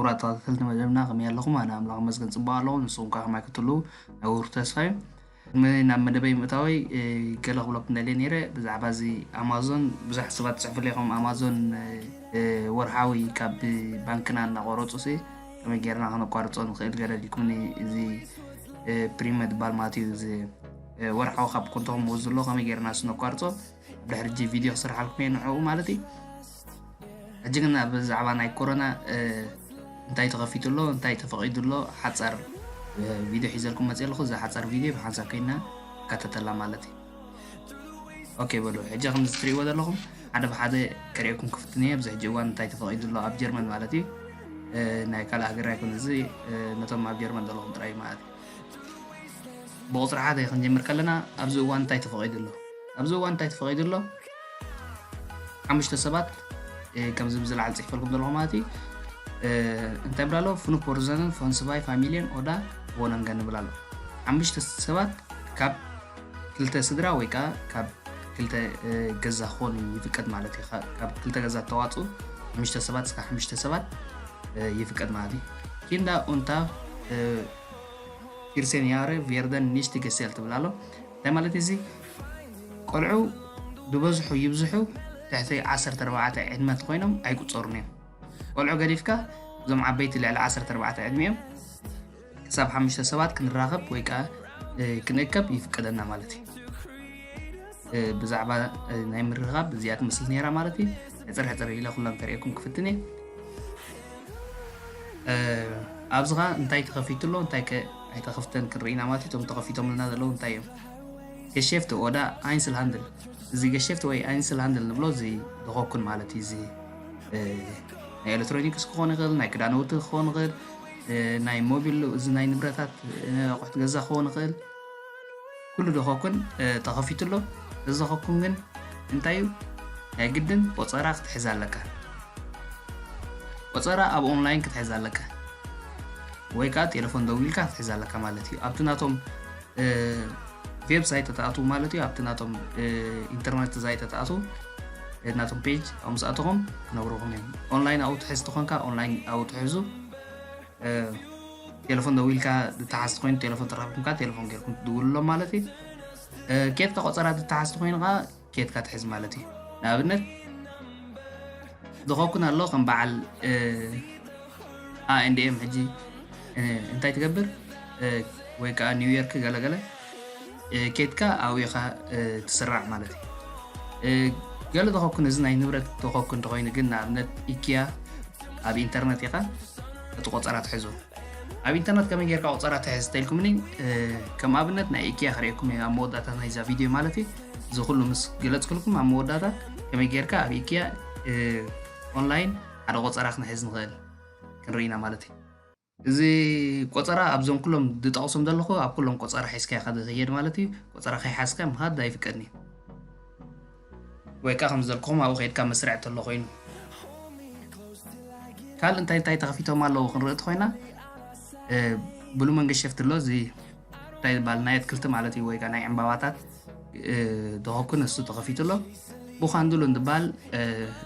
ክቡራት ተኸታተልቲ መደብና፣ ከመይ ኣለኹም? ኣነ ኣምላኽ ይመስገን ጽቡቕ ኣለኹ። ንስኹም ከ ከማይ ክትህልዉ ናይ ብሩህ ተስፋ እዩ። ቅድሚ ናብ መደበይ ምእታወይ፣ እ፣ ገለ ክብለኩም ደልየ ነይረ። ብዛዕባ እዚ ኣማዞን ብዙሕ ሰባት ትጽሕፉለይ ኢኹም። ኣማዞን፣ እ፣ እ፣ ወርሓዊ ካብ ባንክና እናቆረጹ ሲ ከመይ ጌርና ከነቋርጾ ንኽእል ገለ ኢልኩምኒ። እዚ፣ እ፣ ፕሪመ ዝበሃል ማለት እዩ። እዚ፣ እ፣ ወርሓዊ ካብ ኮንቶኹም ወስዱ ኣሎ፣ ከመይ ጌርና እሱ ነቋርጾ። ድሕሪ ሕጂ ቪድዮ ክስርሓልኩም እየ ንዕኡ ማለት እዩ። ሕጂ ግን ብዛዕባ ናይ ኮሮና፣ እ፣ እንታይ ተኸፊቱ ኣሎ፣ እንታይ ተፈቒዱ ኣሎ፣ ሓጻር፣ እ፣ ቪድዮ ሒዘልኩም መጽእ ኣለኹ። እዛ ሓጻር ቪድዮ ብሓንሳብ ኮይና ንከታተላ ማለት እዩ። ኦኬ በሉ፣ ሕጂ ከምዚ ትርእይዎ ዘለኹም ሓደ ብሓደ ከርእየኩም ክፍትን እየ። ኣብዚ ሕጂ እዋን እንታይ ተፈቒዱ ኣሎ ኣብ ጀርመን ማለት እዩ። እ፣ ናይ ካልእ ሃገር ኣይኮነ እዚ፣ እ፣ ነቶም ኣብ ጀርመን ዘለኹም ጥራይ ማለት እዩ። ብቁጽሪ ሓደ ክንጀምር ከለና፣ ኣብዚ እዋን እንታይ ተፈቒዱ ኣሎ? ኣብዚ እዋን እንታይ ተፈቒዱ ኣሎ? ሓሙሽተ ሰባት፣ እ፣ ከምዚ ብዝለዓል ጽሒፈልኩም ዘለኹ ማለት እዩ። እ፣ እንታይ ይብል ኣሎ? ፍኑክ ፖርዘንን ፎንስባይ ፋሚልየን ኦዳ ዎነንገን ይብል ኣሎ። ሓሙሽተ ሰባት ካብ ክልተ ስድራ ወይ ከኣ ካብ ክልተ፣ እ፣ ገዛ ክኾኑ ይፍቀድ ማለት እዩ። ካብ ክልተ ገዛ እተዋጽኡ ሓሙሽተ ሰባት እስከ ሓሙሽተ ሰባት፣ እ፣ ይፍቀድ ማለት እዩ። ኪንዳ ኡንታ፣ እ፣ ፊርሴን ያረ ቬርደን ኒሽት ገሴል ትብል ኣሎ። እንታይ ማለት እዚ? ቆልዑ ዝበዝሑ ይብዝሑ ትሕቲ ዓሰርተ ኣርባዕተ ዕድመ እንተኾይኖም ኣይቁጸሩን እዮም። ቆልዑ ገዲፍካ እዞም ዓበይቲ ልዕሊ ዓሰርተ ኣርባዕተ ዕድሚኦም ክሳብ ሓሙሽተ ሰባት ክንራኸብ ወይ ከኣ፣ እ፣ ክንእከብ ይፍቀደና ማለት እዩ። እ፣ ብዛዕባ፣ እ፣ ናይ ምርኻብ እዚኣ ትመስል ነይራ ማለት እዩ። ሕጽር ሕጽር ኢለ ኩሎም ከርእየኩም ክፍትን እየ። እ፣ ኣብዚ ኸኣ እንታይ ተኸፊቱ ኣሎ፣ እንታይ ከ ኣይተኸፍተን ክንርኢ ኢና ማለት እዩ። እቶም ተኸፊቶምልና ዘለዉ እንታይ እዮም? ገሸፍት ኦዳ ኣይንስል ሃንድል። እዚ ገሸፍት ወይ ኣይንስል ሃንድል ንብሎ እዚ ደኾኩን ማለት እዩ። እዚ፣ እ፣ ናይ ኤሌክትሮኒክስ ክኾን ይኽእል፣ ናይ ክዳንውቲ ክኾን ይኽእል፣ እ፣ ናይ ሞቢል፣ እዚ ናይ ንብረታት፣ እ፣ ኣቑሑት ገዛ ክኾን ይኽእል። ኩሉ ደኾኩን፣ እ፣ ተኸፊቱ ኣሎ። እዚ ደኾኩን ግን እንታይ እዩ? ናይ ግድን ቆጸራ ክትሕዝ ኣለካ። ቆጸራ ኣብ ኦንላይን ክትሕዝ ኣለካ። ወይ ከኣ ቴሌፎን ደዊልካ ክትሕዝ ኣለካ ማለት እዩ። ኣብቲ ናቶም፣ እ፣ ዌብሳይት ተተኣትዉ ማለት እዩ። ኣብቲ ናቶም፣ እ፣ ኢንተርነት ዛይት ተተኣትዉ፣ እ፣ ናቶም ፔጅ ኣብኡ ምስ ኣተኹም ክነግሩኹም እዮም። ኦንላይን ኣብኡ ትሕዝ ተኾንካ ኦንላይን ኣብኡ ትሕዙ። እ፣ ቴሌፎን ደዊልካ ዝተሓዝ ተኾይኑ ቴሌፎን ተራኺብኩም ከኣ ቴሌፎን ጌርኩም ትድውልሎም ማለት እዩ። እ፣ ኬድካ ቆጸራ ዝተሓዝ ተኾይኑ ከኣ ኬድካ ትሕዝ ማለት እዩ። ንኣብነት፣ ዝኸኩን ኣሎ ከም በዓል፣ እ፣ A and M ሕጂ፣ እ፣ እንታይ ትገብር? እ፣ ወይ ከኣ ኒው ዮርክ ገለ ገለ፣ እ፣ ኬድካ ኣብኡ ኢኻ፣ እ፣ ትስራዕ ማለት እዩ። እ፣ ገለ ተኸኩን፣ እዚ ናይ ንብረት ተኸኩን እንተኾይኑ ግን፣ ንኣብነት ኢኪያ ኣብ ኢንተርነት ኢኻ እቲ ቆጸራ ትሕዞ። ኣብ ኢንተርነት ከመይ ጌርካ ቆጸራ ትሕዝ ተኢልኩምኒ፣ እ፣ ከም ኣብነት ናይ ኢኪያ ክርእየኩም እየ ኣብ መወዳእታ ናይዛ ቪድዮ ማለት እዩ። እዚ ኩሉ ምስ ገለጽኩልኩም ኣብ መወዳእታ ከመይ ጌርካ ኣብ ኢኪያ፣ እ፣ ኦንላይን ሓደ ቆጸራ ክንሕዝ ንኽእል ክንርኢ ኢና ማለት እዩ። እዚ ቆጸራ ኣብዞም ኩሎም ዝጠቕሶም ዘለኹ ኣብ ኩሎም ቆጸራ ሒዝካ ኢኻ ዝኸየድ ማለት እዩ። ቆጸራ ከይሓዝካ ምኻድ ኣይፍቀድን እዩ። ወይ ከኣ ከም ዝበልኩኹም ኣብኡ ከይድካ መስርዕ እንተሎ ኮይኑ። ካልእ እንታይ እንታይ ተኸፊቶም ኣለዉ ክንርኢ እንተኾይና፣ እ፣ ብሉ መንገድ ሸፍት ኣሎ፣ እዚ እንታይ ዝበሃል ናይ ኣትክልቲ ማለት እዩ፣ ወይ ከኣ ናይ ዕምባባታት፣ እ፣ ተኸኩን እሱ ተኸፊቱ ኣሎ። ብዃንዱሉ እንትበሃል፣ እ፣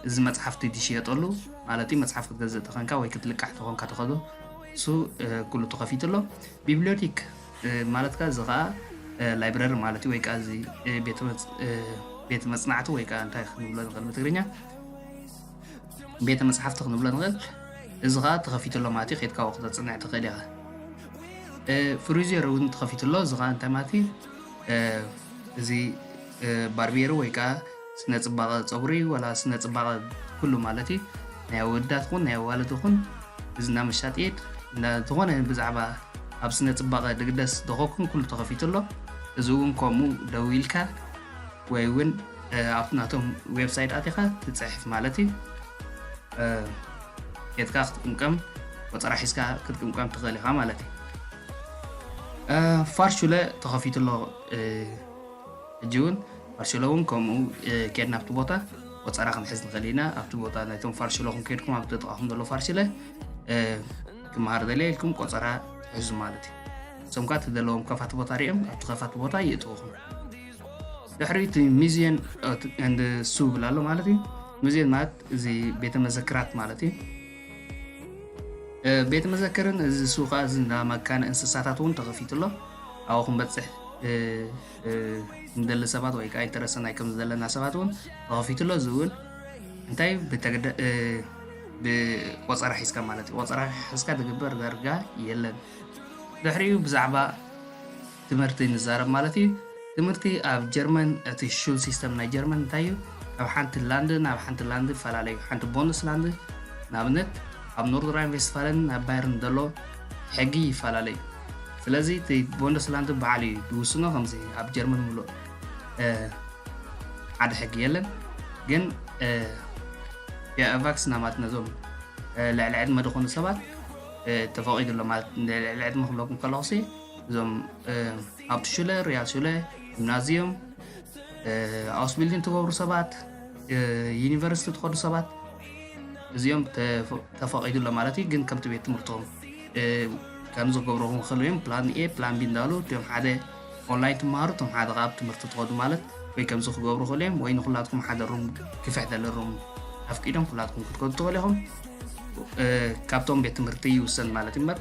እዚ መጽሓፍቲ ዝሽየጠሉ ማለት እዩ፣ መጽሓፍ ክትገዝእ ተኾንካ ወይ ክትልቃሕ ተኾንካ ተኸዶ እሱ፣ እ፣ ኩሉ ተኸፊቱ ኣሎ። ቢብሊዮቲክ፣ እ፣ ማለት ከኣ እዚ ከኣ፣ እ፣ ላይብረሪ ማለት እዩ፣ ወይ ከኣ እዚ፣ እ፣ ቤተ መጽ-፣ እ፣ ቤተ መጽናዕቲ ወይ ከኣ እንታይ ክንብሎ ንኽእል ብትግርኛ? ቤተ መጽሓፍቲ ክንብሎ ንኽእል። እዚ ከኣ ተኸፊቱ ኣሎ ማለት እዩ፣ ኬድካ ኣብኡ ክተጽንዕ ትኽእል ኢኻ። እ፣ ፍሪዜር እውን ተኸፊቱ ኣሎ። እዚ ከኣ እንታይ ማለት እዩ? እ፣ እዚ፣ እ፣ ባርቤሩ ወይ ከኣ ስነ ጽባቐ ጸጉሪ ዋላ ስነ ጽባቐ ኩሉ ማለት እዩ። ናይ ኣወዳት ኹን ናይ ኣዋልድ ኹን እዚ እንዳ መሻጢት እንዳ ዝኾነ ብዛዕባ ኣብ ስነ ጽባቐ ድግደስ ደኾኩን ኩሉ ተኸፊቱ ኣሎ። እዚ እውን ከምኡ ደው ኢልካ ወይ እውን፣ እ፣ ኣብቲ ናቶም ዌብሳይት ኣቲኻ ትጽሕፍ ማለት እዩ። እ፣ ኬድካ ክትቅምቀም ቆጸራ ሒዝካ ክትቅምቀም ትኽእል ኢኻ ማለት እዩ። እ፣ ፋርሹለ ተኸፊቱ ኣሎ። እ፣ ሕጂ እውን ፋርሹለ እውን ከምኡ፣ እ፣ ኬድና ኣብቲ ቦታ ቆጸራ ክንሕዝ ንኽእል ኢና። ኣብቲ ቦታ ናይቶም ፋርሹለኹም ኬድኩም ኣብቲ ጥቓኹም ዘሎ ፋርሹለ፣ እ፣ ክመሃር ደልየ ኢልኩም ቆጸራ ትሕዙ ማለት እዩ። እሶም ከኣ እቲ ዘለዎም ከፋቲ ቦታ ሪኦም ኣብቲ ከፋቲ ቦታ ይእትውኹም። ድሕሪ እቲ ሙዚየም፣ እ፣ and ሱ ይብል ኣሎ ማለት እዩ። ሙዚየም ማለት እዚ ቤተ መዘክራት ማለት እዩ። ቤት መዘክርን እዚ ሱቕ እዚ እንዳ መካነ እንስሳታት እውን ተኸፊቱ ኣሎ። ኣብኡ ክንበፅሕ ንደሊ ሰባት ወይ ከዓ ኢንተረስት ናይ ከም ዘለና ሰባት እውን ተኸፊቱ ኣሎ። እዚ እውን እንታይ ብተገደ ብቆፀራ ሒዝካ ማለት እዩ። ቆፀራ ሒዝካ ዝግበር ዳርጋ የለን። ድሕሪኡ ብዛዕባ ትምህርቲ ንዛረብ ማለት እዩ። ትምህርቲ ኣብ ጀርመን እቲ ሹል ሲስተም ናይ ጀርመን እንታይ እዩ? ካብ ሓንቲ ላንድ ናብ ሓንቲ ላንድ ይፈላለዩ። ሓንቲ ቦንደስላንድ ንኣብነት ኣብ ኖርድራይን ቬስትፋለን ናብ ባየርን ዘሎ ሕጊ ይፈላለዩ። ስለዚ እቲ ቦንደስላንድ በዓል እዩ ዝውስኖ። ከምዚ ኣብ ጀርመን ምሉእ ሓደ ሕጊ የለን። ግን ፒያቫክስ ናማት ነዞም ልዕሊ ዕድመ ዝኾኑ ሰባት ተፈቒዱ ኣሎ ማለት ልዕሊ ዕድመ ክብለኩም ከለኹሲ እዞም ሃብትሹለ፣ ሪያልሹለ፣ ጂምናዝዮም፣ ኣውስቢልዲንግ ትገብሩ ሰባት፣ ዩኒቨርሲቲ ትኸዱ ሰባት እዚኦም ተፈቒዱ ኣሎ ማለት እዩ። ግን ከምቲ ቤት ትምህርቶም ከምዚ ክገብሩ ክኽእሉ እዮም። ፕላን ኤ ፕላን ቢ እንዳሉ እቲኦም ሓደ ኦንላይን ትመሃሩ እቶም ሓደ ካብ ትምህርቲ ትኸዱ ማለት ወይ ከምዚ ክገብሩ ክእሉ እዮም ወይ ንኩላትኩም ሓደ ሩም ክፍሕ ዘለ ሩም ኣፍቂዶም ኩላትኩም ክትከዱ ትኽእሉ ኢኹም። ካብቶም ቤት ትምህርቲ ይውሰን ማለት እዩ እምበር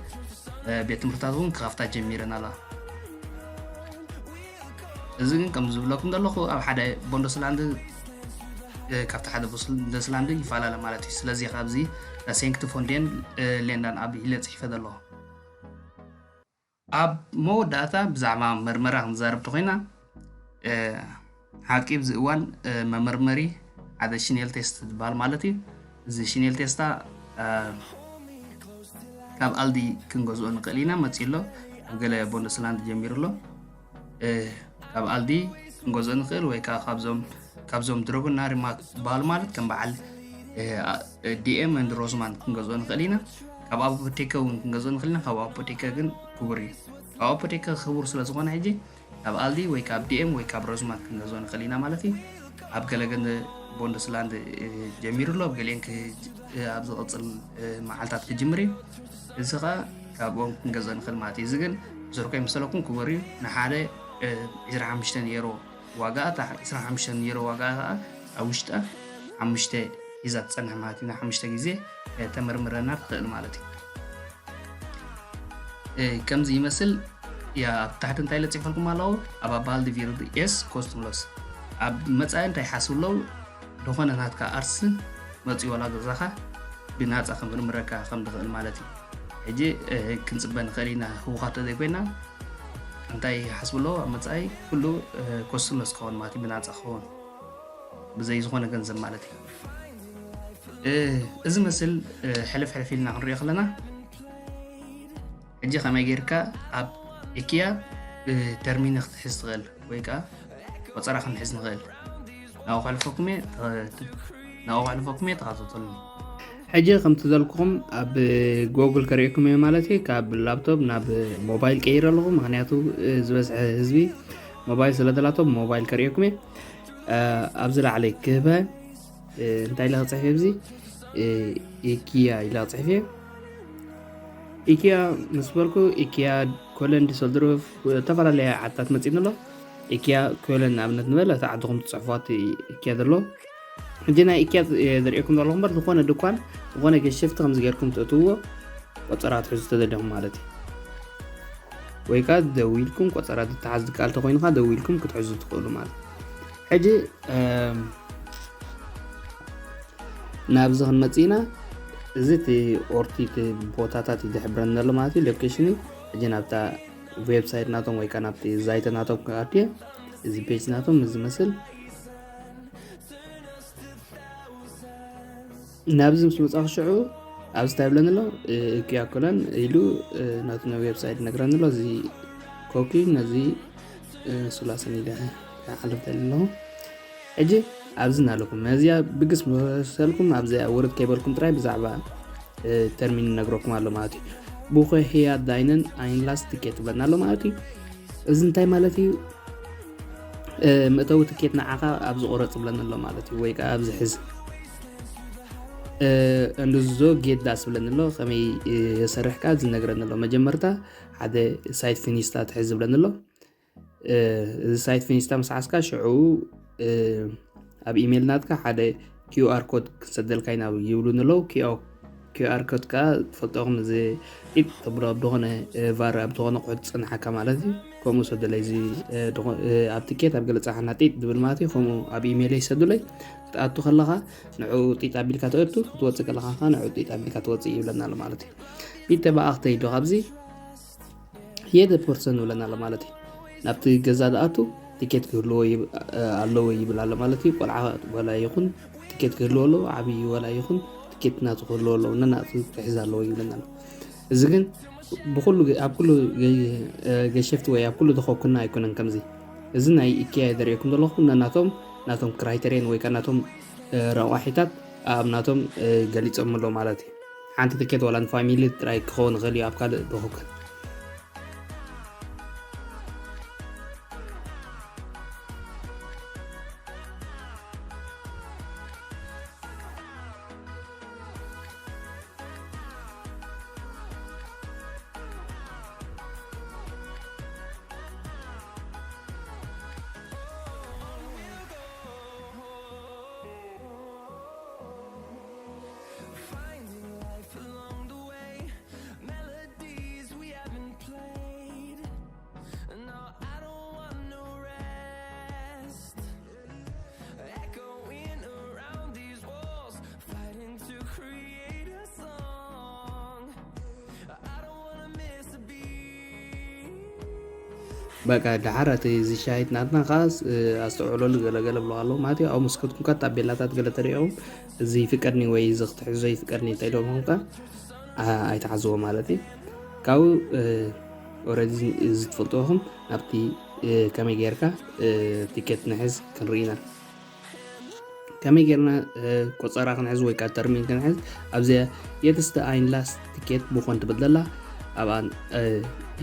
ቤት ትምህርታት እውን ክኸፍታ ጀሚረን ኣለዋ። እዚ ግን ከም ዝብለኩም ዘለኹ ኣብ ሓደ ቦንደስላንድ ካብቲ ሓደ ቦንደስላንድ ይፈላለ ማለት እዩ። ስለዚ ካብዚ ሴንክት ፎንዴን ሌንዳን ኣብ ኢለ ፅሒፈ ዘለኹ። ኣብ መወዳእታ ብዛዕባ መርመራ ክንዛረብ ተኮይና ሓቂ ብዚ እዋን መመርመሪ ሓደ ሽኔል ቴስት ዝበሃል ማለት እዩ። እዚ ሽኔል ቴስታ ካብ ኣልዲ ክንገዝኦ ንኽእል ኢና። መፂ ኣሎ ኣብ ገለ ቦንደስላንድ ጀሚሩ ኣሎ። ካብ ኣልዲ ክንገዝኦ ንኽእል ወይ ከዓ ካብዞም ካብዞም ድሮግና ሪማክ ዝበሃሉ ማለት ከም በዓል ዲኤም እንድ ሮዝማን ክንገዝኦ ንኽእል ኢና። ካብ ኣፖቴከ እውን ክንገዝኦ ንኽእል ኢና። ካብ ኣፖቴከ ግን ክቡር እዩ። ካብ ኣፖቴከ ክቡር ስለ ዝኾነ ሕጂ ካብ ኣልዲ ወይ ካብ ዲኤም ወይ ካብ ሮዝማን ክንገዝኦ ንኽእል ኢና ማለት እዩ። ኣብ ገለገለ ቦንደስላንድ ጀሚሩ ኣሎ፣ ኣብ ገሊአን ኣብ ዝቕፅል መዓልታት ክጅምር እዩ። እዚ ከዓ ካብኦም ክንገዝኦ ንኽእል ማለት እዩ። እዚ ግን ብስርኮ ይመሰለኩም ክቡር እዩ። ንሓደ ዕስራን ሓሙሽተን ዩሮ ዋጋ እታ ዕስራን ሓሙሽተን ዩሮ ዋጋ ከዓ ኣብ ውሽጣ ሓሙሽተ ሒዛ ትፀንሕ ማለት እዩ። ንሓሙሽተ ግዜ ተመርምረና ትኽእል ማለት እዩ። ከምዚ ይመስል። ኣብ ታሕቲ እንታይ ለፂፈልኩም ኣለዉ? ኣብ ኣባል ዲቪርድ ኤስ ኮስትምሎስ ኣብ መፃኢ እንታይ ሓስቡ ኣለዉ? ዝኾነ ናትካ ኣርስ መፂኡ ዋላ ገዛኻ ብናፃ ክምርምረካ ከም ዝኽእል ማለት እዩ። ሕጂ ክንፅበ ንኽእል ኢና ህውኻት ተዘይኮይና እንታይ ሓስቡ ኣለዉ? ኣብ መፃኢ ኩሉ ኮስትምሎስ ክኸውን ማለት እዩ፣ ብናፃ ክኸውን ብዘይ ዝኾነ ገንዘብ ማለት እዩ። እዚ መስል ሕልፍ ሕልፍ ኢልና ክንሪኦ ከለና ሕጂ ከመይ ጌርካ ኣብ ኢኪያ ተርሚኒ ክትሕዝ ትኽእል ወይ ከዓ ቆፀራ ክንሕዝ ንኽእል ናብኡ ከሕልፈኩም እየ። ናብኡ ከሕልፈኩም እየ፣ ተኸታተሉኒ። ሕጂ ከምቲ ዘልኩኹም ኣብ ጎግል ከርእየኩም እየ ማለት እዩ። ካብ ላፕቶፕ ናብ ሞባይል ቀይረ ኣለኹ፣ ምክንያቱ ዝበዝሐ ህዝቢ ሞባይል ስለ ዘላቶ ሞባይል ከርእየኩም እየ። ኣብዚ ላዕሊ ክህበ እንታይ ኢለ ክፅሕፍ ኣብዚ ኢኪያ ኢለ ክፅሕፍ እየ። ኢኪያ ምስ በልኩ ኢኪያ ኮለን ዲሰልዶርፍ ዝተፈላለያ ዓድታት መፂእኒ ኣሎ። ኢኪያ ኮለን ንኣብነት ንበል እታ ዓድኹም ትፅሕፏት ኢኪያ ዘሎ ሕጂ ናይ ኢኪያ ዘርእየኩም ዘለኹ እምበር ዝኾነ ድኳን ዝኾነ ገሸፍቲ ከምዚ ጌርኩም ትእትውዎ ቆፀራ ትሕዙ ተደሊኹም ማለት እዩ። ወይ ከዓ ደዊልኩም ቆፀራ ዝተሓዝ ድቃል ተኮይኑ ከዓ ደዊልኩም ክትሕዙ ትኽእሉ ማለት እዩ። ሕጂ ናብዚ ክንመፅእ ኢና። እዚ እቲ ኦርቲ እቲ ቦታታት እዩ ዝሕብረኒ ዘሎ ማለት እዩ፣ ሎኬሽን እዩ። ሕጂ ናብታ ዌብሳይት ናቶም ወይ ከዓ ናብቲ ዛይተ ናቶም ክኣትየ እዚ ፔጅ ናቶም እዚ መስል ናብዚ ምስ መፃኹ ሽዑ ኣብዚ እንታይ ይብለኒ ኣሎ? እኪያኮለን ኢሉ ናቱ ናይ ዌብሳይት ነግረኒ ኣሎ። እዚ ኮኪ ነዚ ሱላሰን ኢለ ክሓልፍ ደሊ ኣለኹ። ሕጂ ኣብዚ እናለኩም ነዚኣ ብግስ መሰልኩም ኣብዚኣ ውርድ ከይበልኩም ጥራይ ብዛዕባ ተርሚን ነግረኩም ኣሎ ማለት እዩ። ብኮ ህያ ዳይነን ኣይንላስ ትኬት ትብለና ኣሎ ማለት እዩ። እዚ እንታይ ማለት እዩ? መእተዊ ትኬት ንዓኻ ኣብ ዝቆረፅ ይብለኒ ኣሎ ማለት እዩ፣ ወይ ከዓ ኣብ ዝሕዝ እንድዞ ጌት ዳስ ይብለኒ ኣሎ። ከመይ የሰርሕ ከዓ ዝነግረኒ ኣሎ። መጀመርታ ሓደ ሳይት ፊኒስታ ትሕዝ ይብለኒ ኣሎ። እዚ ሳይት ፊኒስታ ምስ ሓዝካ ሽዑ ኣብ ኢሜይል ናትካ ሓደ ኪውኣር ኮድ ክንሰደልካ ኢና ይብሉኒ ኣለዉ። QR ኮድ ከዓ ትፈልጦኹም እዚ ጢጥ ተብሎ ኣብ ዝኾነ ቫር ኣብ ዝኾነ ቁሑት ዝፀንሓካ ማለት እዩ። ከምኡ ሰደለይ እዚ ኣብ ትኬት ኣብ ገለ ፀሓና ጢጥ ዝብል ማለት እዩ። ከምኡ ኣብ ኢሜይለይ ሰዱለይ ክትኣቱ ከለኻ ንዑ ጢጥ ኣቢልካ ትእቱ ክትወፅእ ከለኻ ከዓ ንዑ ጢጥ ኣቢልካ ትወፅእ ይብለና ኣሎ ማለት እዩ። ጢጥ ተባኣኽተ ኢሉ ካብዚ የደ ፖርሰን ይብለና ኣሎ ማለት እዩ። ናብቲ ገዛ ዝኣቱ ትኬት ክህልዎ ኣለዎ ይብል ኣሎ ማለት እዩ። ቆልዓ ወላ ይኹን ትኬት ክህልዎ ኣለዎ፣ ዓብዪ ወላ ይኹን ትኬት ናቱ ክህልዎ ኣለዎ፣ ነናቱ ክሕዝ ኣለዎ ይብለና ኣሎ። እዚ ግን ብኩሉ ኣብ ኩሉ ገሸፍቲ ወይ ኣብ ኩሉ ተኸኩና ኣይኮነን ከምዚ። እዚ ናይ ኢኪያ የደርእየኩም ዘለኹ ነናቶም ናቶም ክራይተሪየን ወይ ከዓ ናቶም ረቋሒታት ኣብ ናቶም ገሊፆም ኣሎ ማለት እዩ። ሓንቲ ትኬት ዋላ ንፋሚሊ ጥራይ ክኸውን ይኽእል እዩ ኣብ ካልእ ተኸኩን። በቃ ደሓር እቲ ዝሻይት ናትና ከዓስ ኣስተውዕለሉ ገለገለ ብሎ ኣለዉ ማለት እዩ። ኣብ መስኮትኩም ከ ታቤላታት ገለ ተሪኦም እዚ ይፍቀድኒ ወይ እዚ ክትሕዞ ይፍቀድኒ እንተ ኢሎምኩም ከ ኣይትሓዝዎ ማለት እዩ። ካብኡ ኦረዲ እዚ ትፈልጥኹም ናብቲ ከመይ ጌርካ ቲኬት ንሕዝ ክንርኢና ከመይ ጌርና ቆፀራ ክንሕዝ ወይ ከዓ ተርሚን ክንሕዝ ኣብዚኣ የትስተ ኣይንላስ ትኬት ብኾን ትብል ዘላ ኣብኣ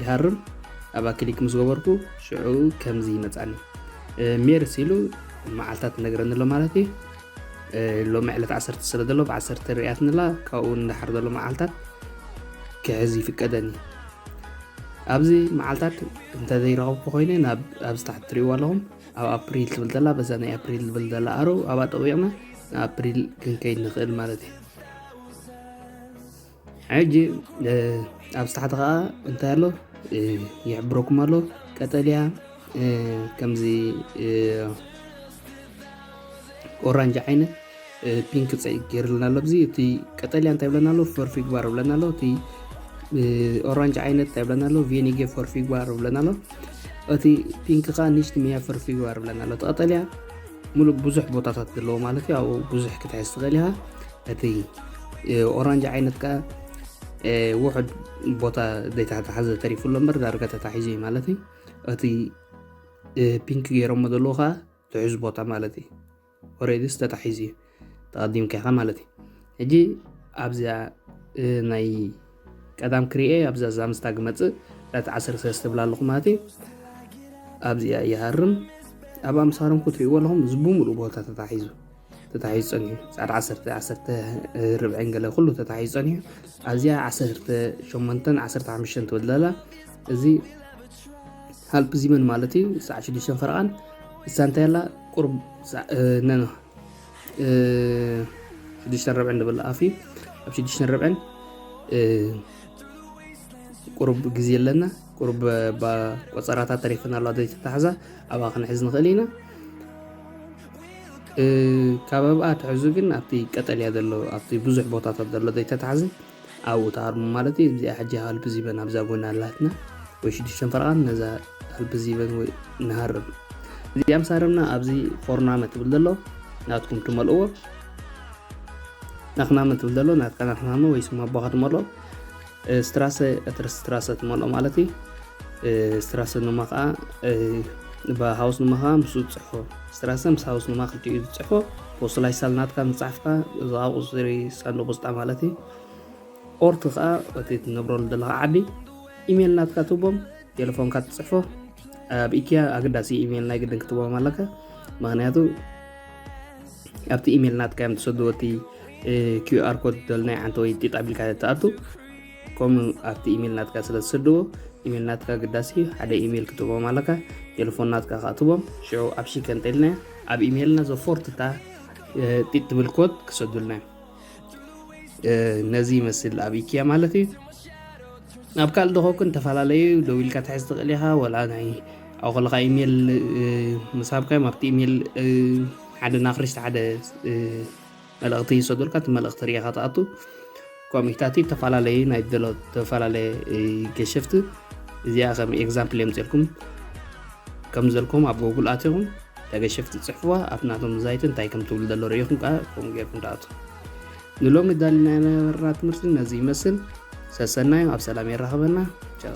ይሃርም። ኣብኣ ክሊክ ምስ ገበርኩ ሽዑ ከምዚ ይመፃኒ። ሜርስ ኢሉ መዓልታት ነግረኒ ኣሎ ማለት እዩ። ሎሚ ዕለት ዓሰርተ ስለ ዘሎ ብዓሰርተ ርያትንላ ካብኡ እንዳሓር ዘሎ መዓልታት ክሕዝ ይፍቀደኒ። ኣብዚ መዓልታት እንተዘይረኸብኩ ኮይነ ናብ ኣብዚ ታሕቲ ትሪእዎ ኣለኹም ኣብ ኣፕሪል ትብል ዘላ በዛ ናይ ኣፕሪል ትብል ዘላ ኣሮ ኣብኣ ጠዊቕና ንኣፕሪል ክንከይድ ንኽእል ማለት እዩ። ሕጂ ኣብዚ ታሕቲ ከዓ እንታይ ኣሎ ይሕብረኩም ኣሎ። ቀጠልያ ከምዚ ኦራንጅ ዓይነት ፒንክ ገይርልና ኣሎ። እዚ እቲ ቀጠልያ እንታይ ብለና ኣሎ? ፎርፊግባር ብለና ኣሎ። እቲ ኦራንጅ ዓይነት እንታይ ብለና ኣሎ? ቬኒጌ ፎርፊግባር ብለና ኣሎ። እቲ ፒንክ ከዓ ኒሽት ሚያ ፎርፊግባር ብለና ኣሎ። እቲ ቀጠልያ ሙሉእ ብዙሕ ቦታታት ዘለዎ ማለት እዩ። ኣብኡ ብዙሕ ክትሕዝ ትኽእል ኢኻ። እቲ ኦራንጅ ዓይነት ከዓ ውሑድ ቦታ ዘይተታሓዘ ተሪፉ ኣሎ እምበር ዳርጋ ተታሒዙ እዩ ማለት እዩ። እቲ ፒንክ ገይሮሞ ዘለዉ ከዓ ትሕዝ ቦታ ማለት እዩ። ኦሬዲስ ተታሒዙ እዩ ተቐዲምካ ኢኻ ማለት እዩ። ሕጂ ኣብዚኣ ናይ ቀዳም ክሪኤ ኣብዛ ዛምስታ ግመፅእ ዳት ዓሰርተ ሰለስተ ብላ ኣለኹ ማለት እዩ። ኣብዚኣ ይሃርም ኣብ ኣምሳሮም ክትሪእዎ ኣለኹም እዚ ብምሉእ ቦታ ተታሒዙ ተታሒዙ ፀኒሑ ፃዕዳ ዓሰርተ ዓሰርተ ርብዕን ገለ ኩሉ ተታሒዙ ፀኒሑ ኣብዚኣ ዓሰርተ ሸሞንተን ዓሰርተ ሓሙሽተን ትብል ዘላ እዚ ሃልፕ ዚመን ማለት እዩ። ሰዓ ሽዱሽተን ፈረቓን እሳ እንታይ ኣላ ቁርብ ነኖ ሽዱሽተን ረብዕን ንብል ኣፍ ኣብ ሽዱሽተን ረብዕን ቁርብ ግዜ ኣለና። ቁርብ ቆፀራታት ተሪፍና ኣሎ ዘይተታሕዛ ኣብኣ ክንሕዝ ንኽእል ኢና። ካብ ኣብኣ ትሕዙ ግን ኣብቲ ቀጠልያ ዘሎ ኣብቲ ብዙሕ ቦታታት ዘሎ ዘይተታሕዘ ኣብኡ ተሃርሙ ማለት እዩ። እዚኣ ሕጂ ሃልፕ ዚበን ኣብዛ ጎና ኣላትና ወይ ሽዱሽተን ፈረቓን ነዛ ሃልፕ ዚበን ወይ ንሃርም። እዚኣ ምስ ሃረምና ኣብዚ ፎርናመ ትብል ዘሎ ናትኩም ትመልእዎ ናክናመ ትብል ዘሎ ናትካ ናክናመ ወይ ስም ኣቦኻ ትመልኦ ስትራሰ እትር ስትራሰ ትመልኦ ማለት እዩ። ስትራሰ ኑማ ከዓ ብሃውስ ኑማ ከዓ ምስ ዝፅሕፎ ስትራሰ ምስ ሃውስ ኑማ ክልቲኡ ዝፅሕፎ ፖስት ላይ ሳል ናትካ ምፅሓፍካ እዛ ቁፅሪ ሳንዱቅ ውስጣ ማለት እዩ። ኦርት ከዓ እቲ ትነብረሉ ዘለካ ዓዲ ኢሜል ናትካ ትቦም ቴሌፎንካ ትፅሕፎ ኣብ ኢኪያ ኣገዳሲ ኢሜል ናይ ግድን ክትቦም ኣለካ። ምክንያቱ ኣብቲ ኢሜል ናትካ እዮም ትሰድዎ እቲ ኪውኣር ኮድ ደልናይ ዓንተ ወይ ጢጥ ኣቢልካ ትኣቱ ከምኡ ኣብቲ ኢሜል ናትካ ስለ ዝሰድዎ ኢሜል ናትካ ግዳሲ ሓደ ኢሜል ክትቦም ኣለካ። ቴሌፎን ናትካ ከዓ ትቦም ሽዑ ኣብ ሽከ እንተኢልና ኣብ ኢሜልና ዘፎርትታ ጢጥ ትብል ኮድ ክሰዱልና እዮም። ነዚ ይመስል ኣብ ኢኪያ ማለት እዩ። ናብ ካልእ ደኸኩን ተፈላለዩ ደው ኢልካ ትሕዝ ትኽእል ኢኻ። ወላ ናይ ኣኹልኻ ኢሜል ምስ ሃብካዮም ኣብቲ ኢሜል ሓደ ናኽሪስት ሓደ መልእኽቲ ይሰዱልካ። እቲ መልእኽቲ ርኢኻ ትኣቱ። ኮሚክታቲ ተፈላለዩ ናይ ደሎ ተፈላለየ ገሸፍቲ እዚኣ ከም ኤግዛምፕል የምፅልኩም። ከም ዘልኩም ኣብ ጎጉል ኣትኹም ተገሸፍቲ ፅሕፍዋ ኣብ ናቶም ዛይት እንታይ ከም ትብል ዘሎ ርኢኹም ከዓ ከምኡ ጌርኩም ትኣቱ። ንሎሚ ዳሊና ነበርና ትምህርቲ ነዚ ይመስል። ሰሰናዩ ኣብ ሰላም የራኸበና። ቻው።